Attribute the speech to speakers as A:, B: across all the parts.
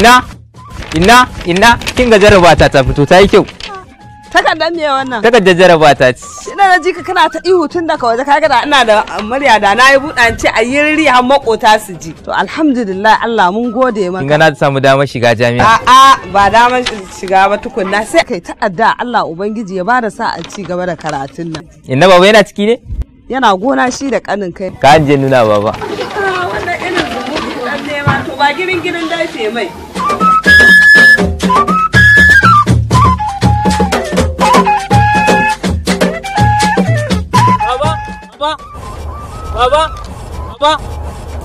A: Inna, inna, inna, kin ga jaraba ta ta fito ta yi kyau.
B: Takardar me wannan?
A: Takardar jaraba ta ce.
B: Shi na ji ka kana ta ihu tun daga waje, kaga da ina da murya da na yi buɗa ce a yi riri har makota su ji. To alhamdulillah, Allah mun gode maka.
A: Kin ga na samu damar shiga jami'a.
B: A'a, ba damar shiga ba tukunna, sai kai ta addu'a Allah Ubangiji ya bada sa a ci gaba da karatun nan.
A: Inna, baba yana ciki ne?
B: Yana gona shi da kanin kai.
A: Ka je nuna baba.
B: Wannan irin zumuɗi dan nema, to ba girin girin dafe mai.
A: Baba, baba, baba, baba,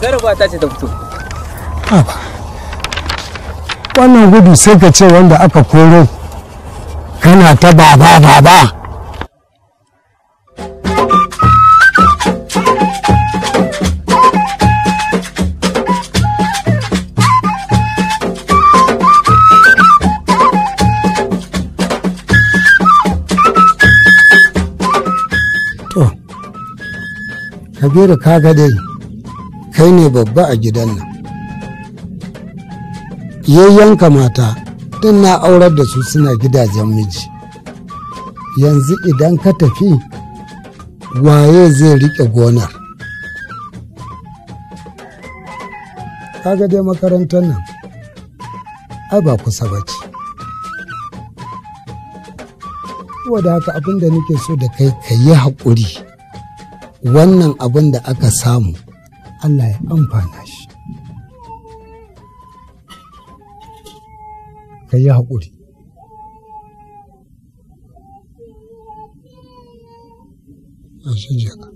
A: jaraba ta ce ta fito.
C: Haba. Wannan gudu sai ka ce wanda aka koro, kana ta baba baba. To, Kabiru, kaga dai kai ne babba a gidan nan. Yayyanka mata tun na aurar da su suna gidajen miji. Yanzu idan ka tafi, waye zai riƙe gonar? Kaga dai makarantar nan ai ba kusa ba ce. Saboda haka abin da nake so da kai, ka yi haƙuri. Wannan abin da aka samu, Allah ya amfana shi. Ka yi haƙuri. A shi jaka.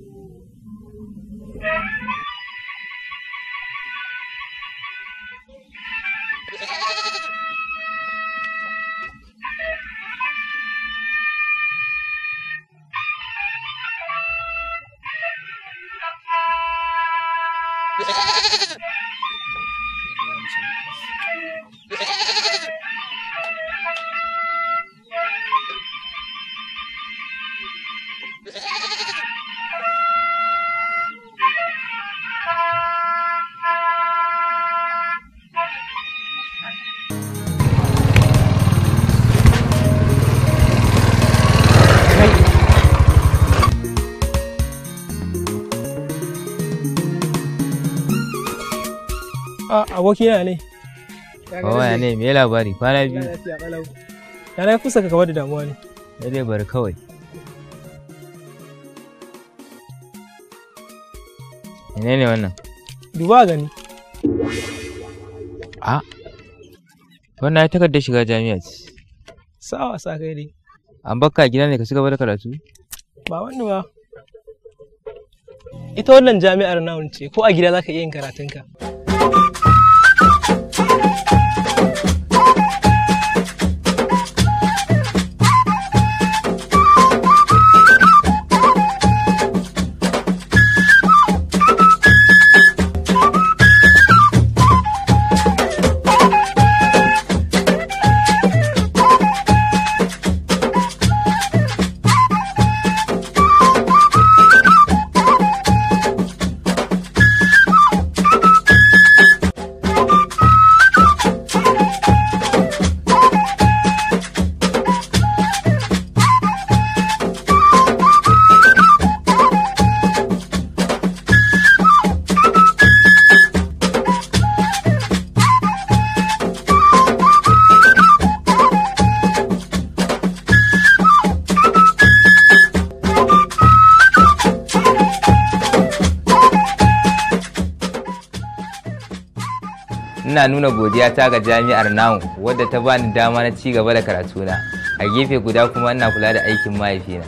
D: A abokina ne.
A: Baba, ne me labari kwana biyu?
D: Lafiya kalau. Ya na fusa ka kamar da damuwa ne?
A: Sai dai bari kawai. Menene wannan?
D: Duba gani.
A: A wannan ai takardar shiga jami'a ce.
D: Sawa sa kai dai.
A: An bakka a gida ne ka ci gaba da karatu?
D: Ba wani ba. Ita wannan jami'ar Noun ce, ko a gida zaka iya yin karatunka.
A: Ina nuna godiya ta ga jami'ar Noun wadda ta bani dama na ci gaba da karatuna. A gefe guda kuma ina kula da aikin mahaifina.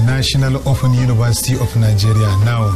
E: National Open University of Nigeria, now.